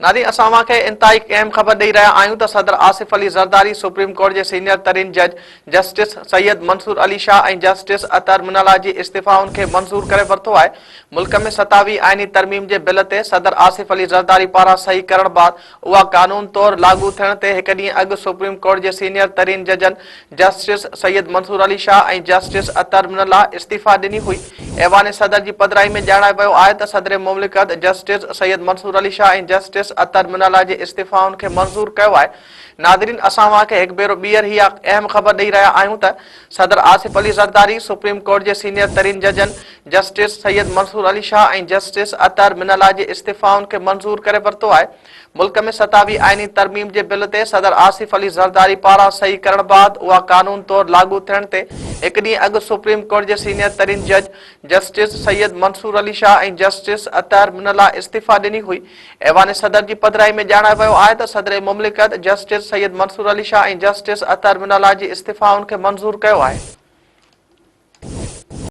ناظرين اسان اوهان کي انتهائي اهم خبر ڏئي رهيا آهيون ته صدر آصف علي زرداري سپريم ڪورٽ جي سينيئر ترين جج جسٽس سيد منصور علي شاهه ۽ جسٽس اطهر من الله جي استعيفائن کي منظور ڪري ورتو آهي. ملڪ ۾ ستاويهه آئيني ترميم جي بل تي صدر آصف علي زرداري پاران صحيح ڪرڻ بعد اها قانون طور لاڳو ٿيڻ تي هڪ ڏينهن اڳ سپريم ڪورٽ جي سينيئر ترين ججن جسٽس سيد منصور علي شاهه ۽ جسٽس اطهر من الله استعيفا ڏني هئي. ايوان صدر جي پڌرائي ۾ ڄاڻايو ويو آهي ته صدر مملڪت جسٽس سيد منصور علي شاهه ۽ جسٽس اطهر من الله جي استعيفائن کي منظور ڪيو آهي. ناظرين اسان اوهان کي هڪ ڀيرو ٻيهر هي اهم خبر ڏئي رهيا آهيون ته صدر آصف علي زرداري سپريم ڪورٽ جي سينيئر ترين ججن جسٽس سيد منصور علي شاهه ۽ جسٽس اطهر من الله جي استعيفائن کي منظور ڪري ورتو آهي. ملڪ ۾ ستاويهه آئيني ترميم جي بل تي صدر آصف علي زرداري پاران صحيح ڪرڻ بعد اها قانون طور لاڳو ٿيڻ تي هڪ ڏينهن اڳ سپريم ڪورٽ جي سينيئر ترين جج جسٽس سيد منصور علي شاهه ۽ جسٽس اطهر من الله استعيفا ڏني هئي. ايوان صدر جي پڌرائي ۾ ڄاڻايو ويو آهي ته صدر مملڪت جسٽس سيد منصور علي شاهه ۽ جسٽس اطهر من الله جي استعيفائن کي منظور ڪيو آهي.